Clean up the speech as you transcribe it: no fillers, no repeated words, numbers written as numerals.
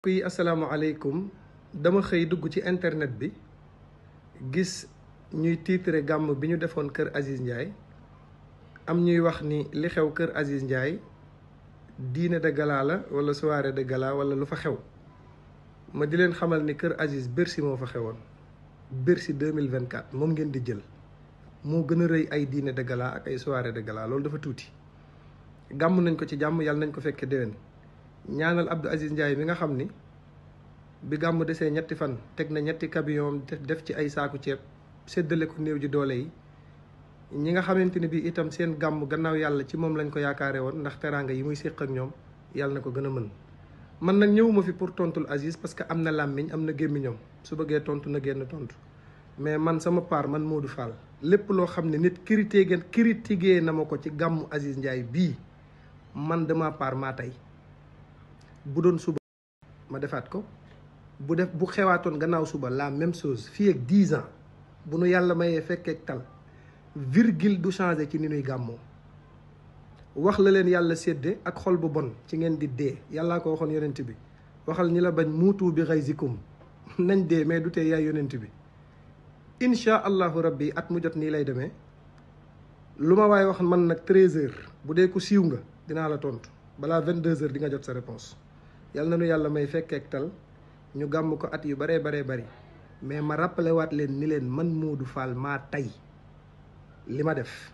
kuy asalaamaaleykum dama xëy dugg ci internet bi gis ñuy titre gàmm bi ñu defoon kër Aziz Ndiaye am ñuy wax ni li xew kër Aziz Ndiaye dîner de gala la wala soirée de gala wala lu fa xew ma di leen xamal ni kër Aziz Bercy moo fa xewoon Bercy 2024 moom ngeen di jël moo gën a rëy ay dîner de gala ak ay soirée de gala loolu dafa tuuti gàmm nañ ko ci jàmm yàlla nañ ko fekke déwén ñaanal Abdou Aziz Ndiaye mi nga xam ni bi gàmm desee ñetti fan teg na ñetti camion def ci ay saaku ceeb séddale ko néew ji doole yi ñi nga xamante ni bi itam seen gàmm gannaaw yàlla ci moom lañ ko yaakaare woon ndax teraanga yi muy séq ak ñoom yàlla na ko gën a mën man nag ñëwuma fi pour tontul Aziz parce que am na làmmiñ am na gémmiñam su bëggee tontu na génn tontu mais man sama part man Modou Fall lépp loo xam ne nit critiqué na ma ko ci gàmmu Aziz Ndiaye bii man de ma part maa tey bu doon suba ma defaat ko bu xewaatoon gannaaw suba la même chose fii ak 10 ans bu nu yàlla mayee fekkeek tal virgule du changé ci ni nuy gàmmoo wax la leen yàlla sédde ak xol bu bon ci ngeen di dee yàllaa ko waxoon yonent bi waxal ñi la bañ muutu bi ghayzikum nañ dee mais du tee yaay yonent bi incha allahu rabbi at mu jot nii lay demee lu ma waaye wax man nag 13h bu dee ku siiw nga dinaa la tontu balaa 22h di nga jot sa réponse yàlla na nu yàlla may fekkeek tal ñu gàmm ko at yu baree bari mais ma rappelé waat leen ni leen man Modou Fall maa tey li ma def